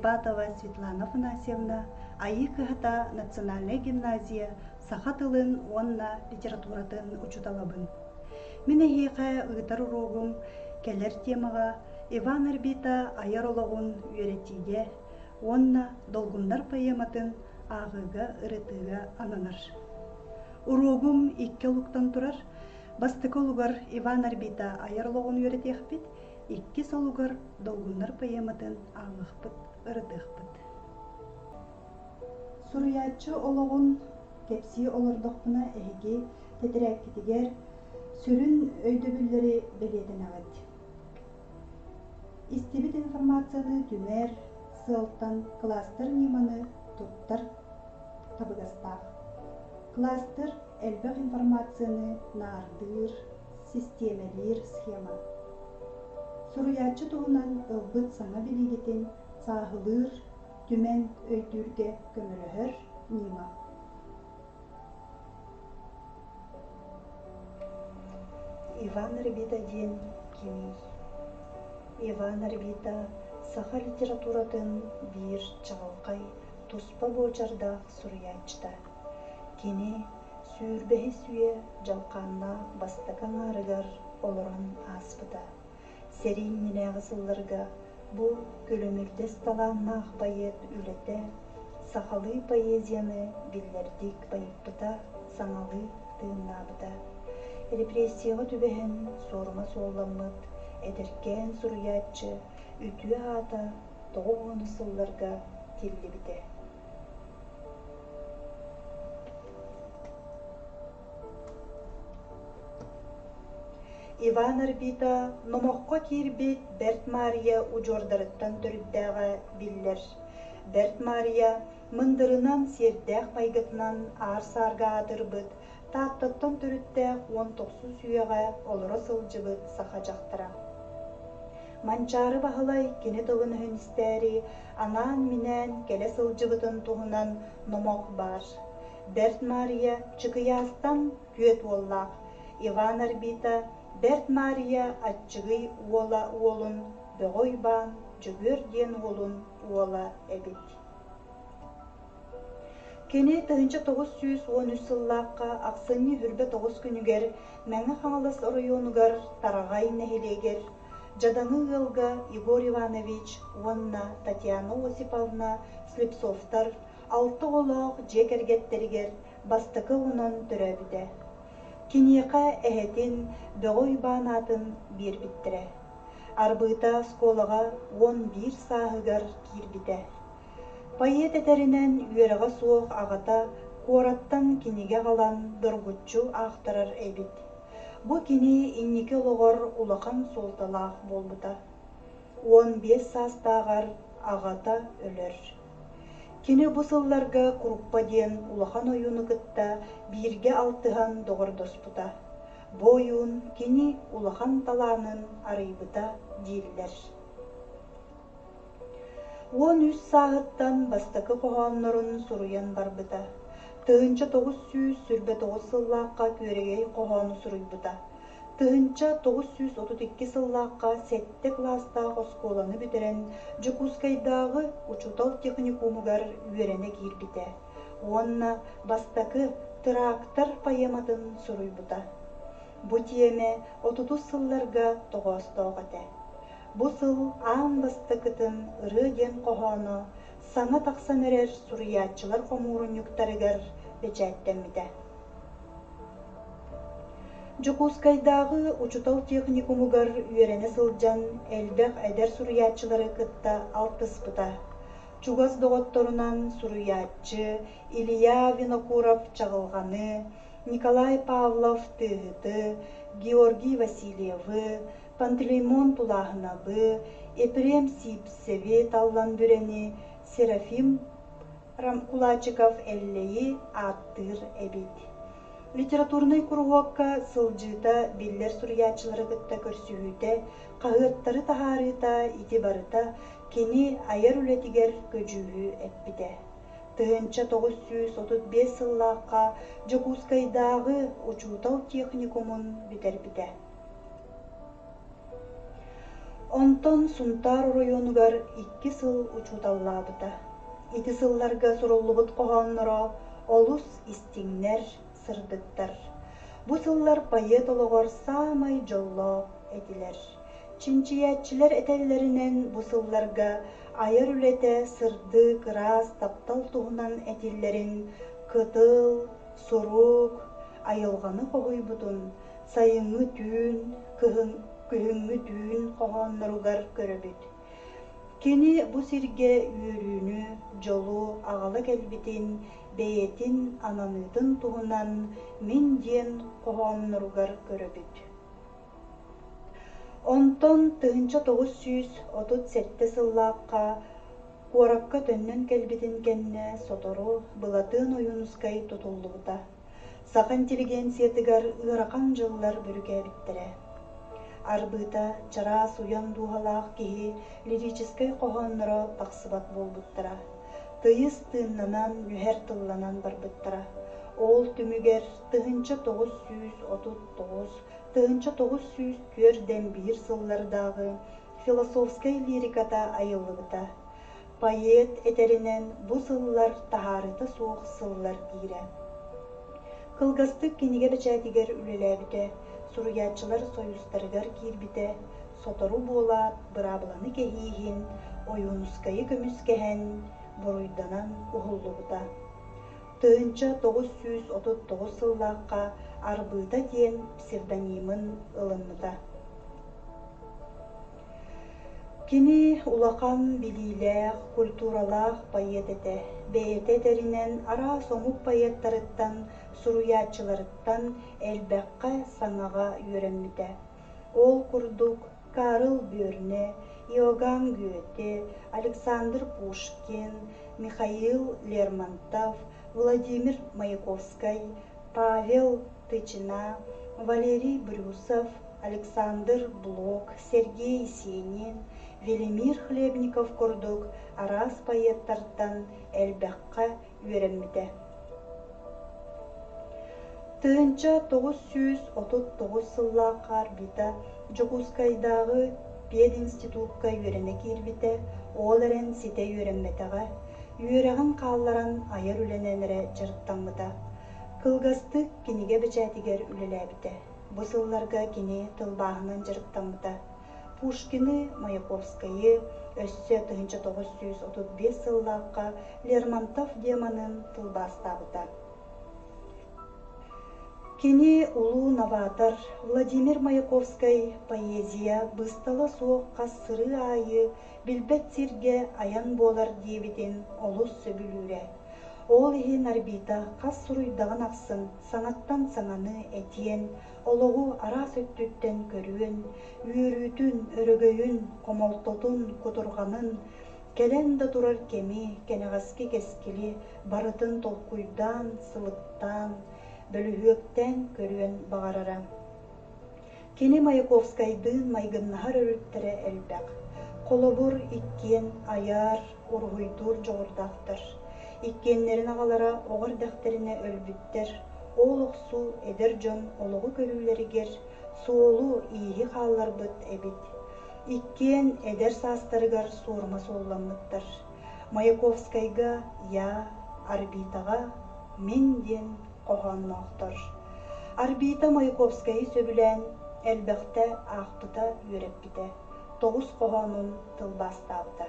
Арбатова Светлана Афанасьевна, Айыы кыһата национальнай гимназия саха тылын уонна литературатын учууталабын. Мин эһиэхэ ыытар уруогум кэлэр темаҕа Иван Арбита айар олоҕун үөрэтиигэ уонна Долгуннар поэматын ааҕыыга, ырытыыга ананар. Уруогум икки олуктан турар. Бастакы олугар Иван Арбита айар олоҕун үөрэтиэхпит, иккис олугар Долгуннар поэматын ааҕыахпыт, ырытыахпыт. Суруйааччы олоҕун кэпсии олордохпуна эһиги тэтэрээккитигэр сүрүн өйдөбүллэри бэлиэтэнэҕит. Истибит информацияны түмэр сыалтан кластер ньыманы туттар табыгастаах. Кластер элбэх информацияны наардыыр, систиэмэлиир схема. Суруйааччы туһунан ылбыт саҥа билиигитин сааһылыыр, түмэн өйдүүргэ көмөлөһөр ньыма. Иван Арбита диэн кимий? Иван Арбита саха литературатын биир чаҕылхай, туспа буочардаах суруйааччыта. Кини сүүрбэһис үйэ дьалхааннаах бастакы аҥаарыгар олорон ааспыта. Сэрии иннинээҕи сылларга бу күлүмүрдэс талааннаах поэт үлэтэ сахалыы поэзияны биллэрдик байыппыта, саҥалыы тыыннаабыта. Репрессияҕа түбэһэн суорума суолламмыт эдэркээн суруйааччы үтүө аата 90 сылларга тиллибитэ. Иван Арбита номоххо киирбит Бэрт Маарыйа удьуордарыттан төрүттээҕэ биллэр. Бэрт Маарыйа мындырынан, сиэрдээх майгытынан аар-саарга аатырбыт, Тааттаттан төрүттээх 19 үйэҕэ олоро сылдьыбыт саха дьахтара. Манчаары Баһылай кини тылын-өһүн истээри анаан-минээн кэлэ сылдьыбытын туһунан номох баар. Бэрт Маарыйа Чыкыйаастан күөт уоллаах, Иван Арбита Бэрт Маарыйа аччыгый уола уолун Бөҕө Уйбаан Дьөгүөр диэн уолун уола эбит. Кини 1913 сыллаахха ахсынньы 29 күнүгэр Мэҥэ Хаҥалас оройуонугар Тараҕай нэһилиэгэр дьадаҥы ыалга Егор Иванович уонна Татьяна Осиповна Слепцовтар алта оҕолоох дьиэ кэргэттэригэр бастакы оҕонон төрөөбүтэ. Киниэхэ эһэтин Бөҕө Уйбаан аатын биэрбиттэрэ. Арбыыта оскуолаҕа 11 сааһыгар киирбитэ. Поэт этэринэн, үөрэҕэ суох аҕата куораттан кинигэ аҕалан доргуччу аахтарар эбит. Бу кини инники олоҕор улахан суолталаах буолбута. 15 саастааҕар аҕата өлөр. Кини бу сылларга Куруппа диэн улахан ойууну кытта бииргэ алтыһан доҕордоспута. Бу ойуун кини улахан талаанын арыйбыта дииллэр. 13 сааһыттан бастакы хоһооннорун суруйан барбыта. 1929 сыллаахха Күөрэгэй хоһоону суруйбута. 1932 сыллаахха сэттэ кылаастаах оскуоланы бүтэрэн Дьокуускайдааҕы учуутал техникумугар үөрэнэ киирбитэ уонна бастакы «Трактор» поэматын суруйбута. Бу тиэмэ отутус сылларга тоҕоостоох этэ. Бу сыл аан бастакытын «Ырыа» диэн хоһооно саҥа тахсан эрэр суруйааччылар хомуурунньуктарыгар бэчээттэммитэ. Дьокуускайдааҕы учуутал техникумугар үөрэнэ сылдьан элбэх эдэр суруйааччылары кытта алтыспыта. Чугас доҕотторунан суруйааччы Илья Винокуров-Чаҕылҕаны, Николай Павлов-Тыаһыты, Георгий Васильевы, Пантелеймон Тулааһынабы, Епрем Сиипсэви Таллан Бүрэни, Серафим Кулачиков Эллэйи ааттыыр эбит. Литературнай куруһуокка сылдьыыта биллэр суруйааччылары кытта көрсүһүүтэ, хаһыаттары таһаарыыта ити барыта кини айар үлэтигэр көдьүүһү эппитэ. 1935 сыллаахха Дьокуускайдааҕы учуутал техникумун бүтэрбитэ. Онтон Сунтаар оройуонугар 2 сыл учууталлаабыта. Ити сылларга суруллубут хоһоонноро олус истиҥнэр, сырдыктар. Бу сыллар поэт олоҕор саамай дьоллоох этилэр. Чинчийээччилэр этэллэринэн, бу сылларга айар үлэтэ сырдык, ыраас таптал туһунан этиллэрин кытыл, сурук, айылҕаны хоһуйбутун сайыҥҥы түүн, кыһын, күһүҥҥү түүн хоһоонноругар көрөбүт. Кини бу сиргэ үөрүүнү, дьолу аҕала кэлбитин, бэйэтин ананыытын туһунан мин диэн хоһоонноругар көрөбүт. Онтон 1937 сыллаахха куоракка төннөн кэлбитин кэннэ сотору Былатыан Ойуунускай тутуллубута. Саха интеллигенциятыгар ыарахан дьыллар бүрүкээбиттэрэ. Арбыыта чараас уйан дууһалаах киһи лирическэй хоһоонноро тахсыбат буолбуттара. Тыйыс тыыннанан, нүһэр тылланан барбыттара. Ол түмүгэр 1939 1941 сыллардааҕы философскай лириката айыллыбыта. Поэт этэринэн, бу сыллар таһаарыыта суох сыллар диирэ. Кылгастык кинигэ бэчээтигэр үлэлээбитэ, суруйааччылар сойуустарыгар киирбитэ, сотору буолаат быраабыланы кэһииһин Ойуунускайы көмүскэһэн, буруйданан уһуллубута. 1939 сыллаахха Арбыыта диэн псевдонимын ылыммыта. Кини улахан билиилээх, культуралаах поэт этэ. Бэйэтэ этэринэн, араас омук поэттарыттан, суруйааччыларыттан элбэххэ саҥаҕа үөрэммитэ. Ол курдук, Карл Бюрне, Иоганн Гёте, Александр Пушкин, Михаил Лермонтов, Владимир Маяковскай, Павел Тычина, Валерий Брюсов, Александр Блок, Сергей Есенин, Велимир Хлебников курдук араас поэттартан элбэххэ үөрэммитэ. 1939 сыллаахха Арбита Дьокуускайдааҕы пединститукка үөрэнэ киирбитэ, ол эрэн ситэ үөрэммэтэҕэ, үөрэҕин хаалларан айар үлэнэн эрэ дьарыктаммыта. Кылгастык кинигэ бэчээтигэр үлэлээбитэ. Бу сылларга кини тылбааһынан дьарыктаммыта. Пушкины, Маяковскайы, өссө 1935 сыллаахха Лермонтов демонын тылбаастаабыта. Кини улуу новатор Владимир Маяковскай поэзия быыстала суох хас сырыы аайы билбэт сиргэ айан буолар диэбитин олус сөбүлүүрэ. Ол иһин Арбита хас суруйдаҕын ахсын саҥаттан саҥаны этиэн, олоҕу араас өттүттэн көрүөн, үөрүүтүн, өрөгөйүн, хомолтотун, кутурҕанын, кэлэн да турар кэми, кэнэҕэски кэскили барытын толкуйдаан, сылыктаан, бөлүһүөктээн көрүөн баҕарара. Кини Маяковскайдыын майгыннаһар өрүттэрэ элбэх. Холобур, иккиэн айар, уруһуйдуур дьоҕурдаахтар. Иккиэннэрин аҕалара оҕо эрдэхтэринэ өлбүттэр. Ол охсуу эдэр дьон олоҕу көрүүлэригэр суолу-ииһи хаалларбыт эбит. Иккиэн эдэр саастарыгар суорума суолламмыттар. Маяковскайга «Я», Арбитаҕа «Мин» диэн хоһоонноохтор. Арбита Маяковскайы сөбүлээн элбэхтэ аахпыта, үөрэппитэ, тоҕус хоһоонун тылбаастаабыта.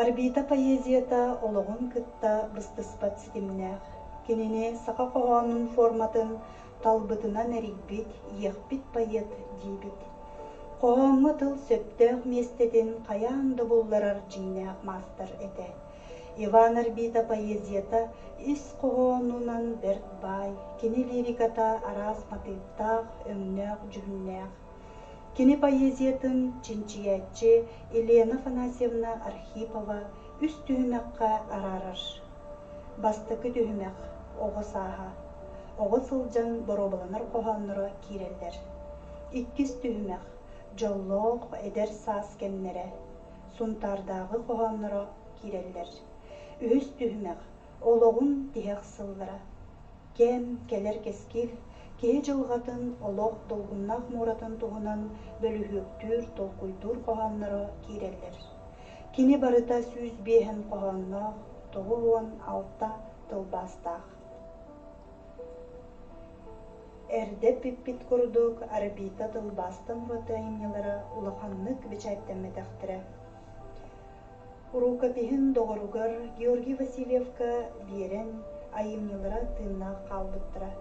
Арбита поэзията олоҕун кытта быстыспат ситимнээх. Кинини саха хоһоонун форматын талбытынан эрийбит, иэхпит поэт диибит. Хоһооҥҥо тыл сөптөөх миэстэтин хайаан да булларар дьиҥнээх маастар этэ. Иван Арбита поэзията ис хоһоонунан бэрт баай, кини лириката араас матыыптаах, өҥнөөх-дьүһүннээх. Кини поэзиятын чинчийээччи Елена Афанасьевна Архипова үс түһүмэххэ араарар. Бастакы түһүмэх оҕо сааһа. Оҕо сылдьан боруобаланар хоһоонноро киирэллэр. Иккис түһүмэх дьоллоох эдэр саас кэмнэрэ. Сунтаардааҕы хоһоонноро киирэллэр. Үһүс түһүмэх олоҕун тиһэх сыллара. Кэм, кэлэр кэскил, Киһи дьылҕатын, олох долгуннаах муоратын туһунан бөлүһүөктүүр, толкуйдуур хоһоонноро киирэллэр. Кини барыта 105 хоһоонноох, 96 тылбаастаах. Эрдэ эппиппит курдук, Арбита тылбаастан ураты айымньылара улаханнык бэчээттэммэтэхтэрэ. Рукопиһын доҕоругар Георгий Васильевка биэрэн, айымньылара тыыннаах хаалбыттара.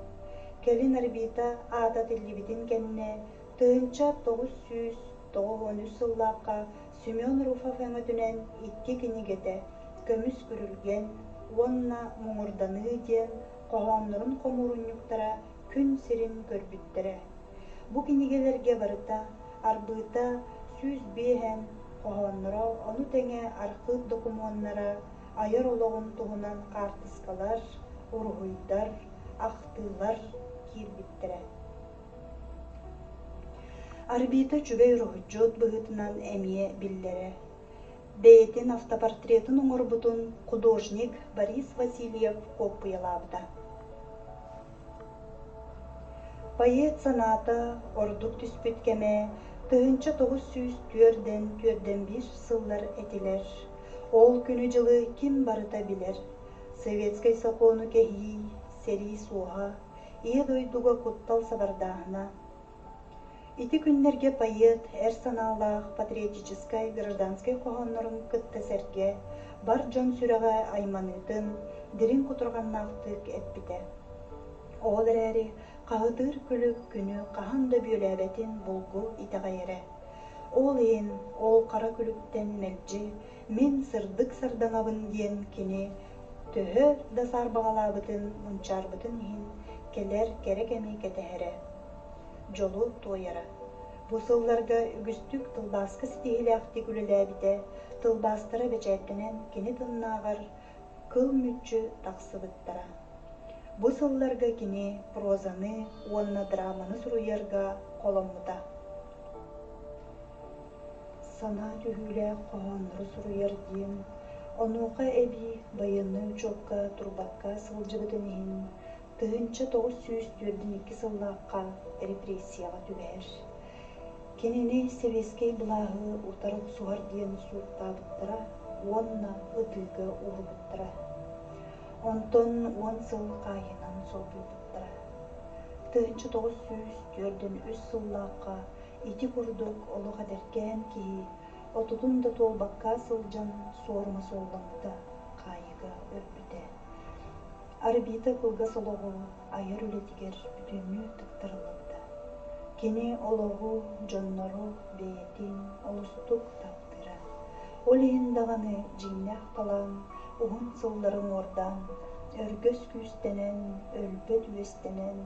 Кэлин Арбита аата тиллибитин кэннэ 1993 сыллаахха Семен Руфов өҥөтүнэн икки кинигэтэ «Көмүс күрүлгэн» уонна «Муҥурданыы» диэн хоһооннорун хомуурунньуктара күн сирин көрбүттэрэ. Бу кинигэлэргэ барыта Арбыыта 105 хоһоонноро, ону тэҥэ архыып докумуоннара, айар олоҕун туһунан хаартыскалар, уруһуйдар, ахтыылар киирбиттэрэ. Арбита үчүгэй уруһуйдьут быһыытынан эмиэ биллэрэ. Бэйэтин автопортретын оҥорбутун художник Борис Васильев куоппуйалаабыта. Поэт санаата ордук түспүт кэмэ 1904-41 сыллар этилэр. Ол күнү-дьылы ким барыта билэр. Советскай сокуону кэһии, сэрии суоһа, Ийэ дойдуга куттал сабардааһына. Ити күннэргэ поэт эр санаалаах патриотическай, гражданскай хоһооннорун кытта сэргэ бар дьон сүрэҕэ айманыытын дириҥ кутурҕаннаахтык эппитэ. Ол эрээри хаһытыыр күлүк күнү хаһан да бүөлээбэтин булгу итэҕэйэрэ. Ол иһин ол хара күлүктэн мэлдьи мин сырдык сардаҥабын диэн кини төһө да саарбаҕалаабытын, мунчаарбытын иһин кэлэр кэрэ кэми кэтэһэрэ, дьолу туойара. Бу сылларга үгүстүк тылбааска ситиһиилээхтик үлэлээбитэ, тылбаастара бэчээттэнэн кини тыннааҕар кыл мүччү тахсыбыттара. Бу сылларга кини прозаны уонна драманы суруйарга холоммута. Санаа түһүүлээх хоһооннору суруйар диэн, онуоха эбии байыаннай учуокка турбакка сылдьыбытын иһин 1942 сыллаахха репрессияҕа түбэһэр. Кинини сэбиэскэй былааһы утары охсуһар диэн сууттаабыттара уонна ытыыга уурбуттара. Онтон 10 сыл хаайыынан солбуйбуттара. 1943 сыллаахха Ити курдук олох эдэркээн киһи отутун да туолбакка сылдьан суорума суолламмыта, хаайыыга өлбүтэ. Арбита кылгас олоҕу айар үлэтигэр бүтүннүү тыктарыллыбыта. Кини олоҕу, дьоннору, бэйэтин олустук таптыыра. Ол иһин даҕаны дьиҥнээх талаан уһун сыллары уҥуордаан, өргөс күүстэнэн, өлбөт үөстэнэн,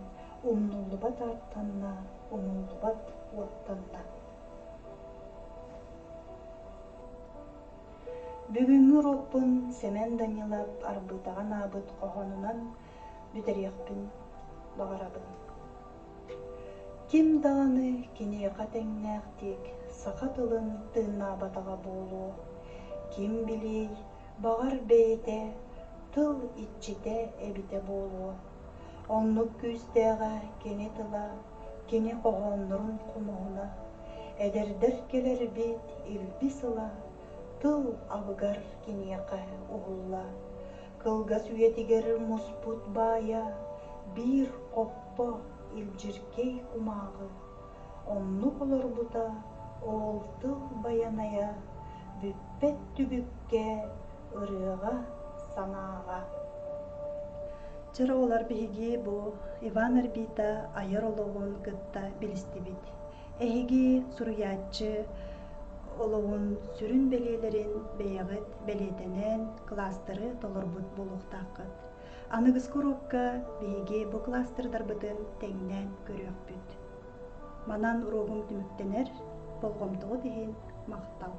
умнуллубат ааттанна, умуллубат уоттанна. Бүгүҥҥү уруокпун Сэмэн Данилов Арбыытаҕа анаабыт хоһоонунан бүтэриэхпин баҕарабын. Ким даҕаны киниэхэ тэҥнээхтик саха тылын тыыннаабатаҕа буолуо. Ким билиэй, баҕар бэйэтэ тыл иччитэ эбитэ буолуо. Оннук күүстээҕэ кини тыла, кини хоһооннорун хомуһуна, эдэрдэр кэлэрбит илбис ыла, тыл абыгар киниэхэ уһулла. Кылгас үйэтигэр муспут баайа биир хоппо илдьиркэй кумааҕы. Оннук олорбута ол тыл байанайа бүппэт түбүккэ, ырыаҕа, санааҕа. Чэр оҕолор биһиги бу Иван Арбита айар олоҕун кытта билистибит. Эһиги суруйааччы олоҕун сүрүн бэлиэлэрин бэйэҕит бэлиэтэнэн кластеры толорбут буолуохтааххыт. Аныгыскы уруокка биһиги бу кластердарбытын тэҥнээн көрүөхпүт. Манан уруогум түмүктэнэр, болҕомтоҕут иһин махтал.